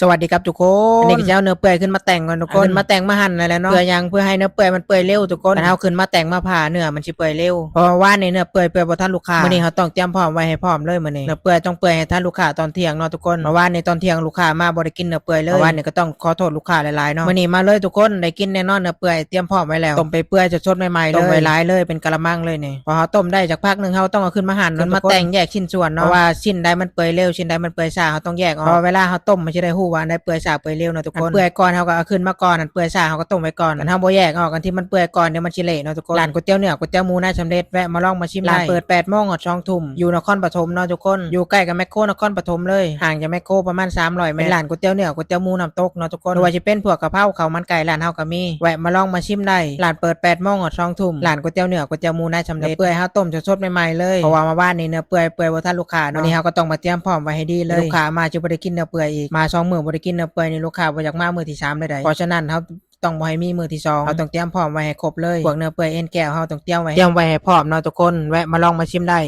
ສະຫວັດດີຄັບທຸກຄົນ ອັນນີ້ກໍຈະເອົາເນື້ອເປື່ອຍຂຶ້ນມາແຕ່ງກ່ອນທຸກຄົນ ເອົາຂຶ້ນມາແຕ່ງມາຫັ່ນນັ້ນແຫຼະເນາະ ເພື່ອຫຍັງ? ເພື່ອໃຫ້ເນື້ອເປື່ອຍມັນເປື່ອຍເລັວທຸກຄົນ ຄັນເຮົາຂຶ້ນມາແຕ່ງມາຜ່າ ເນື້ອມັນຊິເປື່ອຍເລັວ ເພາະວ່າວານນີ້ເນື້ອເປື່ອຍ ເປື່ອຍບໍ່ທັນລູກຄ້າ ມື້ນີ້ເຮົາຕ້ອງຕຽມພ້ອມໄວ້ໃຫ້ພ້ອມເລີຍມື້ນີ້ ເນື້ອເປື່ອຍຕ້ອງເປື່ອຍໃຫ້ທັນລູກຄ້າຕອນທ່ຽງເນາະທຸກຄົນ ເພາະວ່າວານນີ້ຕອນທ່ຽງລູກຄ້າມາບໍ່ໄດ້ກິນເນື້ອເປື່ອຍເລີຍ ເພາະວ່າວານນີ້ກໍຕ້ອງຂໍໂທດລູກຄ້າຫຼາຍໆເນາະ ມື້ນີ້ມາເລີຍທຸກຄົນ ໄດ້ກິນແນ່ນອນເນື້ອເປື່ອຍ ຕຽມພ້ອມໄວ້ແລ້ວ ຕົ້ມໄປເປື່ອຍສົດໆໃໝ່ໆເລີຍ ຕົ້ມໄວ້ຫຼາຍເລີຍ ເປັນກະລະມັງເລີຍນີ້ ພໍເຮົາຕົ້ມໄດ້ຈັກພັກໜຶ່ງ ເຮົາຕ້ອງເອົາຂຶ້ນມາຫັ່ນ ຂຶ້ນມາແຕ່ງແຍກຊິ້ນສ່ວນເນາະ ເພາະວ່າຊິ້ນໃດມັນເປື່ອຍເລັວ ຊິ້ນໃດມັນເປື່ອຍຊ້າ ເຮົາຕ້ອງແຍກອອກ ເພາະເວລາເຮົາຕົ້ມ ມັນຊິໄດ້ຮູ້ວ່າອັນໃດເປື່ອຍຊ້າເປື່ອຍເລັວເນາະທຸກຄົນ ອັນເປື່ອຍກ່ອນເຮົາກໍເອົາຂຶ້ນມາກ່ອນ ອັນເປື່ອຍຊ້າເຮົາກໍຕົ້ມໄວ້ກ່ອນ ຄັນເຮົາບໍ່ແຍກອອກ ອັນທີ່ມັນເປື່ອຍກ່ອນ ດຽວມັນຊິເລະເນາະທຸກຄົນ ຮ້ານກ໋ວຍຕຽວເນື້ອ ກ໋ວຍຕຽວໝູນາຍສຳເລັດ ແວະມາລອງມາຊິມໄດ້ ຮ້ານເປີດແປດໂມງຮອດສອງທຸ່ມ ຢູ່ນະຄອນປະຖົມເນາະທຸກຄົນ ຢູ່ໃກ້ກັບແມັກໂຄນະຄອນປະຖົມເລີຍ ຫ່າງຈາກແມັກໂຄປະມານສາມຮ້ອຍແມັດ ເປັນຮ້ານກ໋ວຍຕຽວເນື້ອ ກ໋ວຍຕຽວໝູ ນ້ຳຕົກເນາະທຸກຄົນ ບໍ່ວ່າຊິເປັນພວກກະເພົາ ເຂົ້າມັນໄກ່ ຮ້ານເຮົາກໍມີ ແວະມາລອງມາຊິມໄດ້ ຮ້ານເປີດແປດໂມງຮອດສອງທຸ່ມ ຮ້ານກ໋ວຍຕຽວເນື້ອ ກ໋ວຍຕຽວໝູນາຍສຳເລັດ ເນື້ອເປື່ອຍເຮົາຕົ້ມສົດໆໃໝ່ໆເລີຍ ເພາະວ່າມາວານນີ້ເນື້ອເປື່ອຍ ເປື່ອຍບໍ່ທັນລູກຄ້າເນາະ ມື້ນີ້ເຮົາກໍຕ້ອງມາຕຽມພ້ອມໄວ້ໃຫ້ດີເລີຍ ລູກຄ້າມາຈະບໍ່ໄດ້ກິນເນື້ອເປື່ອຍອີກ ມາສອງມື້ບໍ່ໄດ້ກິນເນື້ອເປື່ອຍນີ້ ລູກຄ້າບໍ່ຢາກມາມື້ທີສາມເລີຍໃດ ເພາະສະນັ້ນເຮົາຕ້ອງບໍ່ໃຫ້ມີມື້ທີສອງ ເຮົາຕ້ອງຕຽມພ້ອມໄວ້ໃຫ້ຄົບເລີຍ ພວກເນື້ອເປື່ອຍເອັນແກ້ວເຮົາຕ້ອງຕຽມໄວ້ ຕຽມໄວ້ໃຫ້ພ້ອມເນາະທຸກຄົນ ແວະມາລອງມາຊິມໄດ້